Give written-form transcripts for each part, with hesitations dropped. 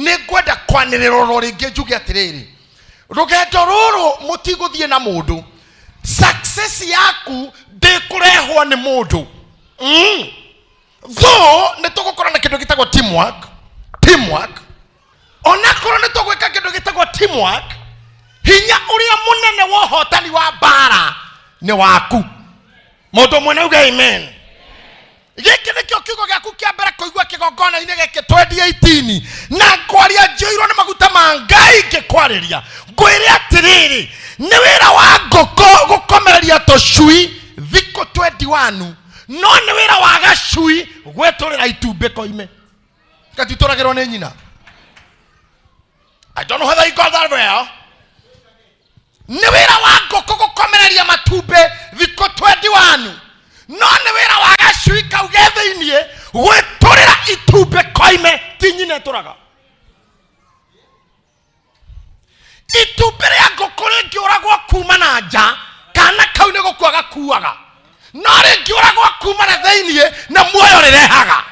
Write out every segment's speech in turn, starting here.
Nĩ ngwenda kwanĩrĩra oro rĩngĩ njuge atĩrĩrĩ, rũgendo rũrũ mũtigũthiĩ na mũndũ. Success yaku ndĩkũrehwo nĩ mũndũ. Though nĩ tũgũkorwo na kĩndũ gĩtagwo teamwork, teamwork, onakorwo nĩ tũgwĩka kĩndũ gĩtagwo teamwork, hinya ũrĩa mũnene wa ũhotani wa mbara nĩ waku. Mũndũ ũmwe nauge amen. Gĩkĩ nĩkĩo kiugo gĩaku kĩa mbere kũigua kĩgongona-inĩ gĩkĩ 2018, na ngwaria njiyũirwo nĩ maguta ma Ngai ngĩkwarĩria, ngwĩre atĩrĩrĩ, nĩ wĩra wa ngũkũ gũkomereria tũcui thikũ 21, no nĩ wĩra wa gacui gwĩtũrĩra itumbĩ koime gatitũragĩrwo nĩ nyina. I don't know whether you got that well. Nĩ wĩra wa ngũkũ gũkomereria matumbĩ thikũ 21, no nĩ wĩra wa gacui kau ge thĩiniĩ gwĩtũrĩra itumbĩ koime, ti nyina ĩtũraga. Itumbĩ rĩa ngũkũ rĩngĩũragwo kuma na nja, kana kau nĩ gũkua gakuaga, no rĩngĩũragwo kuma na thĩiniĩ na muoyo rĩrehaga.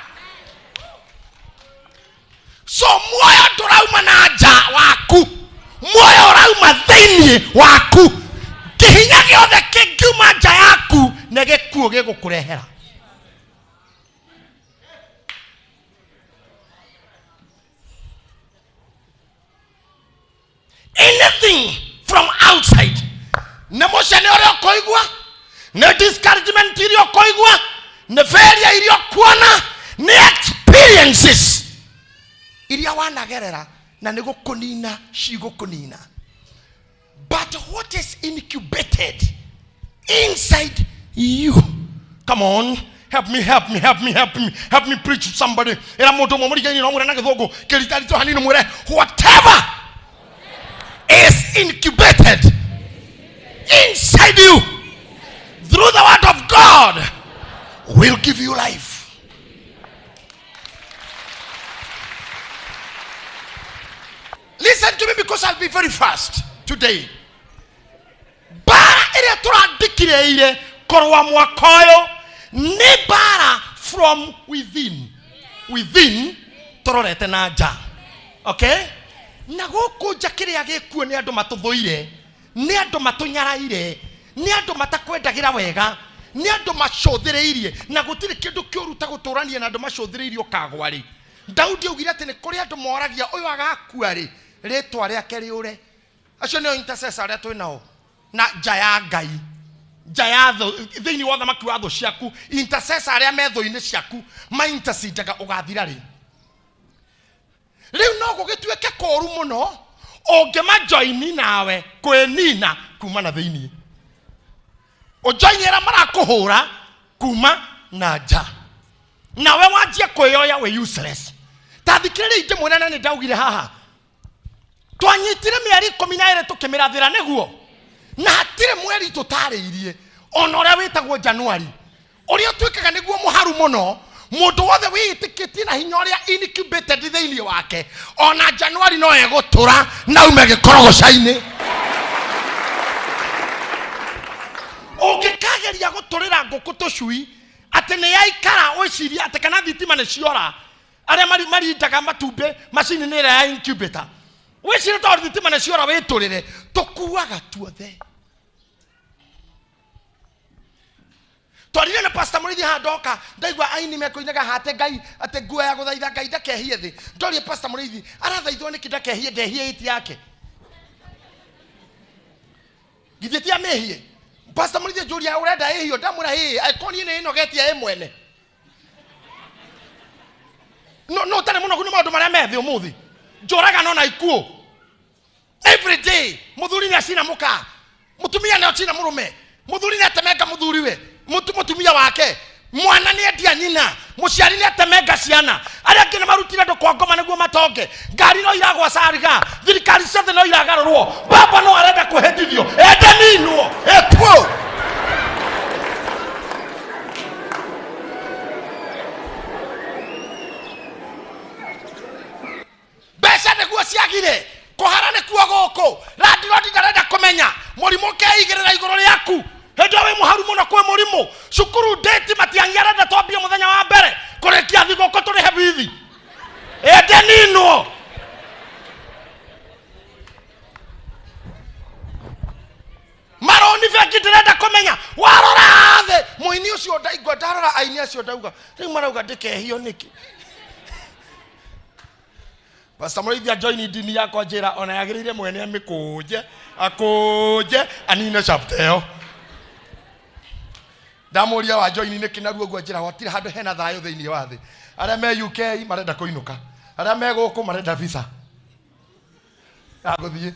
So muoyo ndũrauma na nja waku, muoyo ũrauma thĩiniĩ waku. Kĩhinya gĩothe kĩngiuma nja yaku nĩ gĩkuũ gĩgũkũrehera. Anything from outside, nĩ mũcene ũrĩa ũkũigua, nĩ discouragement iria ũkũigua, nĩ failure iria ũkuona, nĩ experiences iria wanagerera, na nĩ gũkũnina cigũkũnina. But what is incubated inside you? Come on, help me, help me, help me, help me, help me preach to somebody. Ĩra mũndũ ũmwe mũrigainĩ no mwĩre na gĩthũngũ kĩritarito hanini, mwĩre whatever is incubated inside you through the word of God will give you life. Listen to me because I'll be very fast today. Mbara ĩrĩa tũrandĩkĩrĩire kũrũa mwaka ũyũ nĩ mbara from within. Within tũrorete na nja. Okay? Na gũkũ nja kĩrĩa gĩkuo nĩ andũ matũthũire, nĩ andũ matũnyaraire, nĩ andũ matakwendagĩra wega, nĩ andũ macũthĩrĩirie, na gũtirĩ kĩndũ kĩũru ta gũtũrania na andũ macũthĩrĩirie ũkagwa rĩ. Daudi augire atĩ nĩ kũrĩ andũ moragia ũyũ agakua rĩ, rĩtwa rĩake rĩũre. Acio nĩo intercessor arĩa twĩ nao na nja ya Ngai, nja ya thũ, thĩinĩ wa ũthamaki wa thũ ciaku. Intercessor arĩa me thũ-inĩ ciaku ma intercedaga ũgathira rĩ. Rĩu no gũgĩtuĩke kũũru mũno ũngĩmajoini nawe kwĩnina kuma na thĩinĩ, ũjoini arĩa marakũhũra kuma na nja, nawe wanjie kwĩyoya wĩ useless. Ta thikĩrĩria ingĩmwĩra, na nĩ ndaugire haha twanyitire mĩeri 12 tũkĩmĩrathĩra nĩguo, na hatirĩ mweri tũtarĩirie, ona ũrĩa wĩtagwo Januari ũrĩa ũtuĩkaga nĩguo mũharu mũno. Mũndũ wothe wĩĩtĩkĩtie na hinya ũrĩa incubated thĩinĩ wake, ona Januari no egũtũra na ume gĩkorogoca-inĩ. Ũngĩkageria gũtũrĩra ngũkũ tũcui atĩ nĩ yaikara, wĩcirie atĩ kana thitima nĩ ciora, arĩa marindaga matumbĩ macini-inĩ ĩrĩa ya incubator, wĩcirie tondũ thitima nĩ ciora wĩtũrĩre, tũkuaga tuothe. Twarire na Pastor Mũrĩithi haha, ndoka ndaigua aini mekũinaga hate Ngai atĩ nguo ya gũthaitha Ngai ndakehie thĩ. Ndorie Pastor Mũrĩithi arathaithwo nĩkĩ ndakehie, ndehie ĩti yake githĩ ti amĩhie. Pastor Mũrĩithi njũria ũrenda ĩhio, ndamwĩra ĩĩ, angĩkorwo niĩ nĩ ĩnogetie ĩ mwene. No no ũtarĩ mũnogu nĩ maũndũ marĩa me thĩ ũmũthĩ, njũragano na ikuũ every day. Mũthuri nĩ acina mũka, mũtumia nĩ acina mũrũme, mũthuri nĩ atemenga mũthuriwe, mũtumia wake, mwana nĩ endia nyina, mũciari nĩ atemenga ciana, arĩa angĩ nĩ marutire andũ kwa ngoma nĩguo matonge, ngari no iragwa cariga, thirikari ciothe no iragarũrwo, baba no arenda kwĩhĩtithio ende ninwo ĩkuũ. Mbeca nĩguo ciagire, kũhara nĩkuo gũkũ, landlord ndarenda kũmenya, mũrimũ ũkeigĩrĩra igũrũ rĩaku hĩndĩ ĩyo wĩ mũharu mũno kwĩ mũrimũ, cukuru ndĩti Matiang'i arenda twambie mũthenya wa mbere kũrĩkia thigũkũ tũrĩhe bithi, ende ninwo. Roni bengi ndĩrenda kũmenya. Warora thĩ mũini ũcio ndaigua, ndarora aini acio ndauga rĩu marauga ndĩkehio nĩkĩ. Pastor Mũrĩithi ajoini ndini yakwa njĩra ona yagĩrĩire mwene amĩkũnje akũnje anine chapter ĩyo. Ndamũria wa joini nĩkĩ naruo ũguo njĩra gũtirĩ handũ hena thayũ thĩinĩ wa thĩ. Arĩa me UK marenda kũinũka, arĩa me gũkũ marenda visa ya gũthiĩ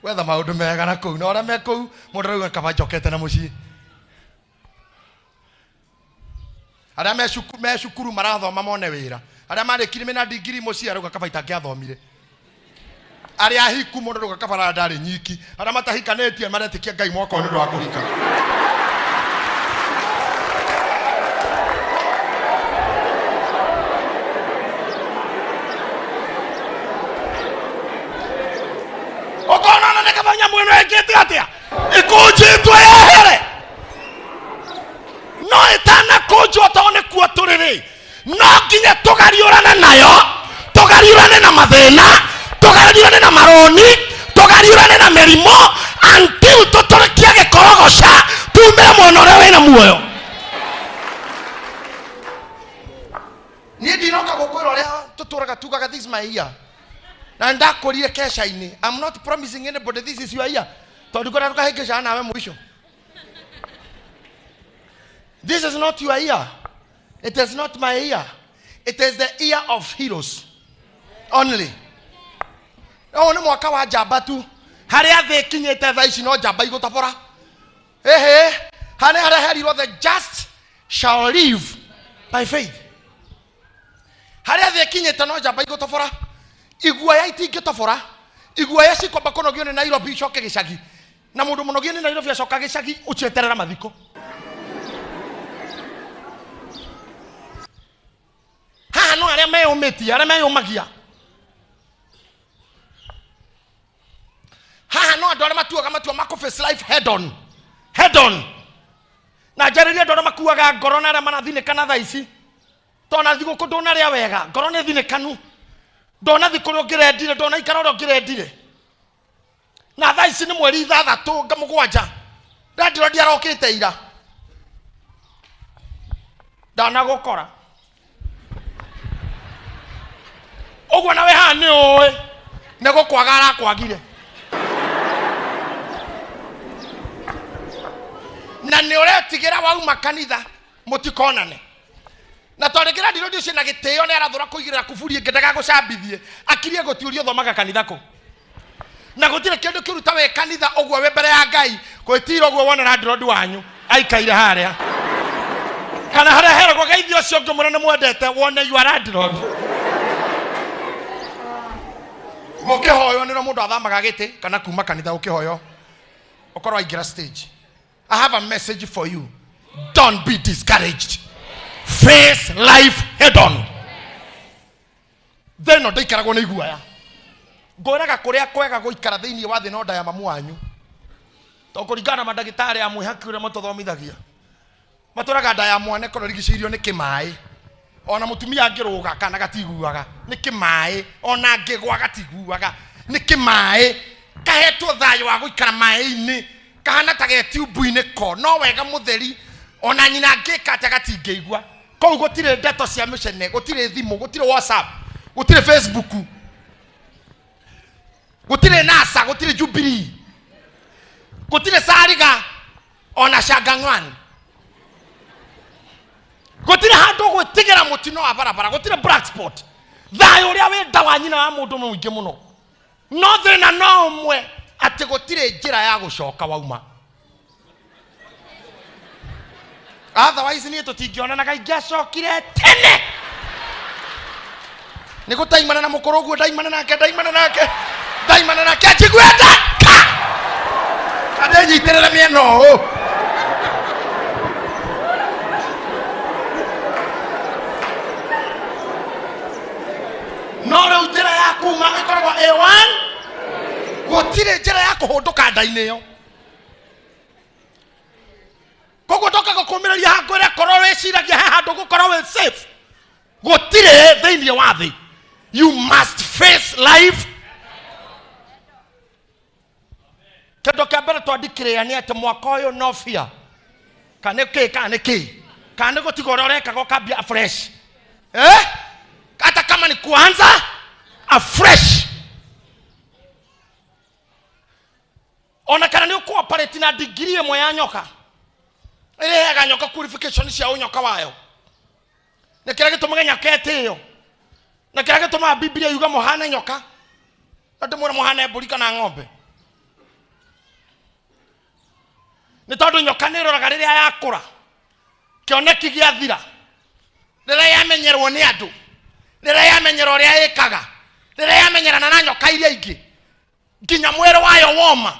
gwetha maũndũ mega na kũu, na arĩa me kũu mũndũ arauga kaba njokete na mũciĩ. Arĩa me cukuru marathoma mone wĩra, arĩa marĩkirie mena ndigiri mũciĩ arauga kaba itangĩathomire. Arĩa ahiku mũndũ arauga kaba ndarĩ nyiki, arĩa matahikanĩtie maretĩkia Ngai mwaka ũyũ nĩ ũndũ wa kũhika. Ũkona ona nĩ kaba nyamũ ĩno ĩkĩte atĩa, ĩkũnjĩtwo yehere. No ĩtanakũnjwo tondũ nĩkuo tũrĩ rĩ, no nginya tũgariũrane nayo, tũgariũrane na mathĩna, tũgariũrane na maroni, tũgariũrane na mĩrimũ until tũtũrĩkie gĩkorogoca tumĩre mwena ũrĩa wĩna muoyo. Niĩ ndinoka gũkwĩra ũrĩa tũtũraga tugaga this is my year, na ndakũrire keca-inĩ. I'm not promising anybody this is your year, tondũ ngwenda tũkahĩngĩcana nawe mũico. This is not your year. It is not my year. It is the year of heroes only. Ũyũ nĩ mwaka wa njamba tu. Harĩa thĩ ĩkinyĩte thaa ici no njamba igũtobora. Ĩhĩ, harĩa harĩa herirwo the just shall live by faith. Harĩa thĩ ĩkinyĩte no njamba igũtobora. Iguoya itingĩtobora. Iguoya cikwamba kũnogio nĩ Nairobi icoke gĩcagi. Na mũndũ mũnogie nĩ Nairobi acoka gĩcagi ũcieterera mathiko. Haha no arĩa meyũmĩtie, arĩa meyũmagia. Haha no andũ arĩa matuaga matua ma kũ face life head on. Head on. Na njarĩrie andũ arĩa makuaga ngoro na arĩa marathinĩkana thaa ici. Tondũ thigũkũ ndũnarĩa wega, ngoro nĩ thinĩkanu. Ndũnathi kũrĩa ũngĩrendire, ndũnaikara ũrĩa ũngĩrendire. Na thaa ici nĩ mweri ithathatũ nga mũgwanja, ndandĩro ndiarokĩte ira, ndanagũkora ũguo. Nawe haha nĩ ũĩ nĩ gũkwaga arakwagire, na nĩ ũretigĩra wauma kanitha mũtikonane. Na tondũ rĩngĩ landlord ũcio na gĩtĩo nĩ arathũra kũigĩrĩra kuburi ĩngĩ ndagagũcambithie, akirie gũtiũria ũthomaga kanitha kũ. Na gũtirĩ kĩndũ kĩũru ta wĩ kanitha ũguo wĩ mbere ya Ngai gwĩtira ũguo wona landlord wanyu aikaire harĩa kana harĩa heragwo geithio ũcio ũngĩ mũrĩa nĩ mwendete, wone you are landlord. Gũkĩhoywo nĩrĩo mũndũ athamaga gĩtĩ kana kuma kanitha, gũkĩhoywo ũkorwo aingĩra stage. I have a message for you. Don't be discouraged. Face life head on. Thĩ ĩno ndĩikaragwo nĩ iguoya. Ngwĩraga kũrĩa kwega gũikara thĩinĩ wa thĩ no nda ya mamu wanyu. Tondũ kũringana na mandagĩtarĩ a mwĩhaki ũrĩa matũthomithagia, matwĩraga nda ya mwana ĩkorwo ĩrigicĩirio nĩ kĩmaĩ. Ona mũtumia angĩrũga kana gatiguaga nĩ kĩmaĩ, ona angĩgwa gatiguaga nĩ kĩmaĩ. Kahetwo thayũ wa gũikara maĩ-inĩ, kahana ta ge tiubu-inĩ ko, no wega mũtheri, ona nyina angĩka atĩa gatingĩigua. Kũu gũtirĩ ndeto cia mĩcene, gũtirĩ thimũ, gũtirĩ WhatsApp, gũtirĩ Facebook, gũtirĩ NASA, gũtirĩ Jubilee, gũtirĩ Sariga ona Shangang'wan. Gũtirĩ handũ gwĩtigĩra mũtino wa barabara, gũtirĩ black spot. Thayũ ũrĩa wĩ nda wa nyina wa mũndũ nĩ mũingĩ mũno. No thĩna no ũmwe, atĩ gũtirĩ njĩra ya gũcoka wauma. Otherwise niĩ tũtingĩonanaga, ingĩacokire tene. Nĩ gũtaimana na mũkũrũ ũguo, ndaimana nake, ndaimana nake, ndaimana nake, anjigue ndaka andĩnyitĩrĩre mĩena ũũ. No rĩu njĩra ya kuma ĩkoragwo A1, gũtirĩ njĩra ya kũhũndũka nda-inĩ ĩyo. Koguo ndoka gũkũmĩrĩria haha ngwĩre, korwo wĩciragia he handũ gũkorwo wĩ safe, gũtirĩ thĩinĩ wa thĩ. You must face life. Kĩndũ kĩa mbere twandikĩrĩra nĩ atĩ mwaka ũyũ no fear. Kana nĩ kĩ, kana nĩ kĩ, kana nĩ gũtiga ũrĩa ũrekaga ũkambia afresh, eh? Hata kama ni kuanza afresh, ona kana nĩ ũkũoperate na degree ĩmwe ya nyoka ĩrĩheaga nyoka qualification cia ũnyoka wayo, na kĩrĩa gĩtũmaga nyoka ĩtĩo, na kĩrĩa gĩtũmaga Biblia yuga mũhane nyoka na ndĩmwĩre mũhane mbũri kana ng'ombe, nĩ tondũ nyoka nĩ ĩroraga rĩrĩa yakũra, kĩoneki gĩathira, rĩrĩa yamenyerwo nĩ andũ, rĩrĩa yamenyera ũrĩa ĩkaga, rĩrĩa yamenyerana na nyoka iria ingĩ, nginya mwĩrĩ wayo woma,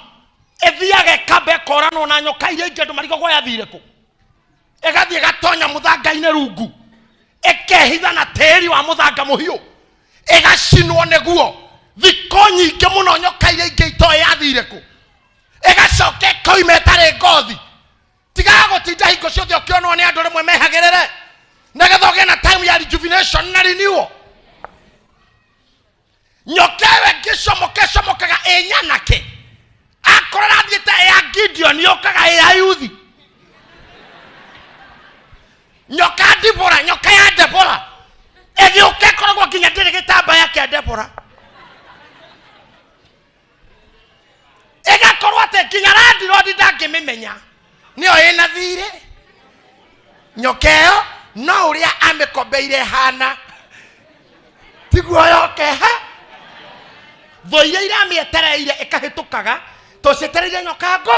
ĩthiaga ĩkamba ĩkoranwo na nyoka iria ingĩ, andũ marigagwo yathire kũ, ĩgathiĩ ĩgatonya mũthanga-inĩ rungu, ĩkehitha na tĩri wa mũthanga mũhiũ, ĩgacinwo nĩguo thikũ nyingĩ mũno, nyoka iria ingĩ itoĩ yathire kũ, ĩgacoka ĩkoima ĩtarĩ ngothi. Tigaga gũtinda hingo ciothe ũkĩonwo nĩ andũ, rĩmwe mehagĩrĩre nĩgetha ũgĩe na time ya rejuvenation na renewal. Nyoka ĩyo ĩngĩcomoka, ĩcomokaga ĩ nyanake. Akorwo ĩrathiĩte ĩ ya Gideon, yũkaga ĩ ya yuthi. Nyoka Dibora, nyoka ya Debora ĩgĩũka ĩkoragwo nginya ndĩrĩ gĩtambaya kĩa Debora, ĩgakorwo atĩ nginya landirodi ndangĩmĩmenya nĩyo ĩna thirĩ. Nyoka ĩyo no ũrĩa amĩkombeire hana tiguo yoke ha thũ iria iramĩetereire ĩkahĩtũkaga tũcietereire nyoka ngo.